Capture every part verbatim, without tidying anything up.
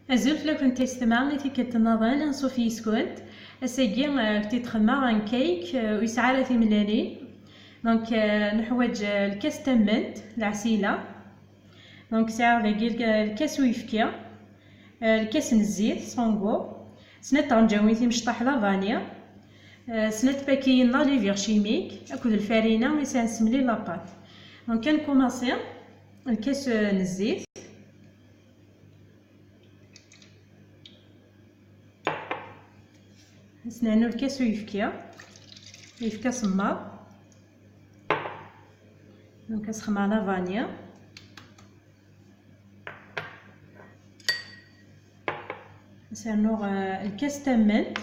Azul fell-akent a yessetma, i tikkelt nniḍen, anṣuf yis-kent. Ass-agi, euh, ad d-xedmeɣ un cake, euh, ur yesɛi ara timellalin. Donc, euh, neḥwaǧ, euh, lkas tamment, lɛesila. Donc, sɛiɣ dagi lk-, lkas uyefki, euh, lkas n zzit, sans goût, snat tɣenǧawin timecṭaḥ la vanille, euh, snat pakiyin la levure chimique, akked lfarina i sɛan semlil la pâte. Donc, ad nkumaṣi, lkas, euh, n zzit. Ad s-nernu lkas uyefki, uyefki asemmaḍ. Donc, ad s-xedmeɣ la vanille. Ad s-rnuɣ, euh, lkas tamment.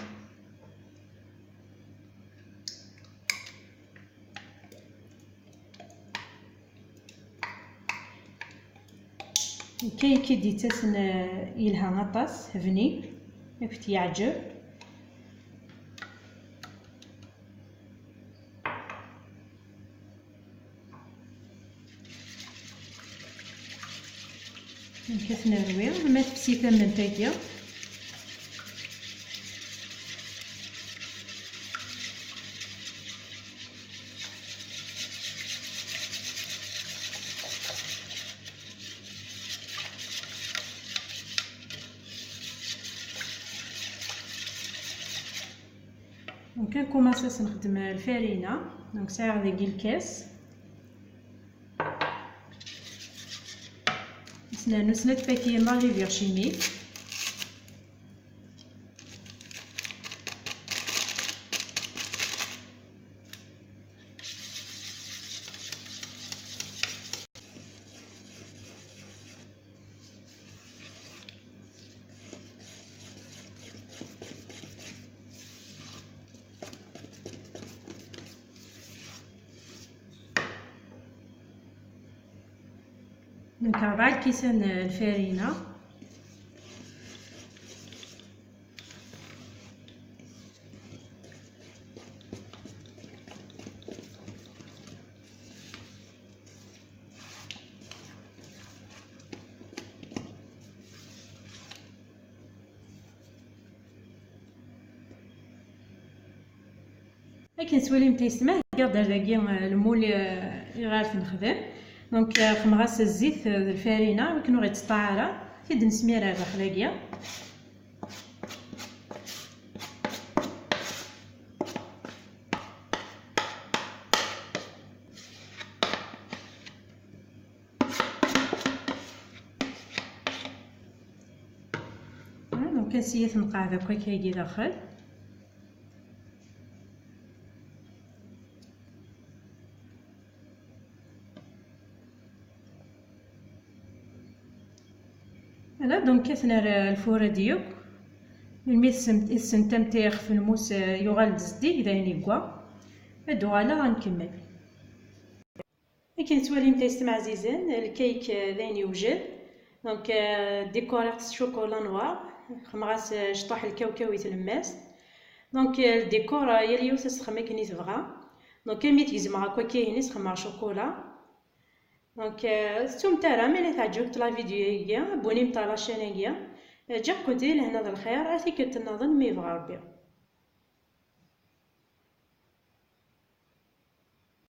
Lkayk i d-yettasen, eh, yelha aṭas, bnin, ad k-t-yeɛǧeb. Nekkat nerwi, ma tefsi tamment-agi. Donc, ad nkumaṣi ad s-nexdem lfarina. Donc, sɛiɣ dagi lkas. Ad s-nernu snat pakiyin la levure chimique. Donc, rebɛa lkisan n lfarina. Akken tettwalimt a yessetma, heggaɣ-d ar dagi, eh, lmul, eh, iɣer t-nexdem. Donc, eh, xedmeɣ-as zzit, eh, d lfarina, akken ur ɣ-ittseṭṭa ara. T-id-nesmir ar daxel-agi. Voilà, donc, ad s-iyi-t-nqeɛɛed akk akkagi daxel. Voilà, donc, ad t-nerr lfur ad d-yekk. Melmi tessent-, tessentamt ixef lmus, eh, yuɣal-d zeddig, d ayen yegwa. Ad d-uɣaleɣ ad nkemmel. Akken tettwalimt a yessetma ɛzizen, lkayk, eh, d ayen yewjed. Donc, eh, dikureɣ-t s chocolat noir. Xedmeɣ-as, eh, cṭuḥ lkawkaw i tlemmast. Donc, eh, le décor, eh, yal yiwet ad s-texdem akken i tebɣa. Donc, imi t-gezmeɣ akk akka-ines, xedmeɣ chocolat. Donc, eh, tettumt ara, ma yella teɛǧeb-ikent la vidéo-agi, abonnemt à la chaîne-agi. Eh, ǧǧiɣ-kent di lehna d lxir, ar tikkelt nniḍen, ma yebɣa Rebbi.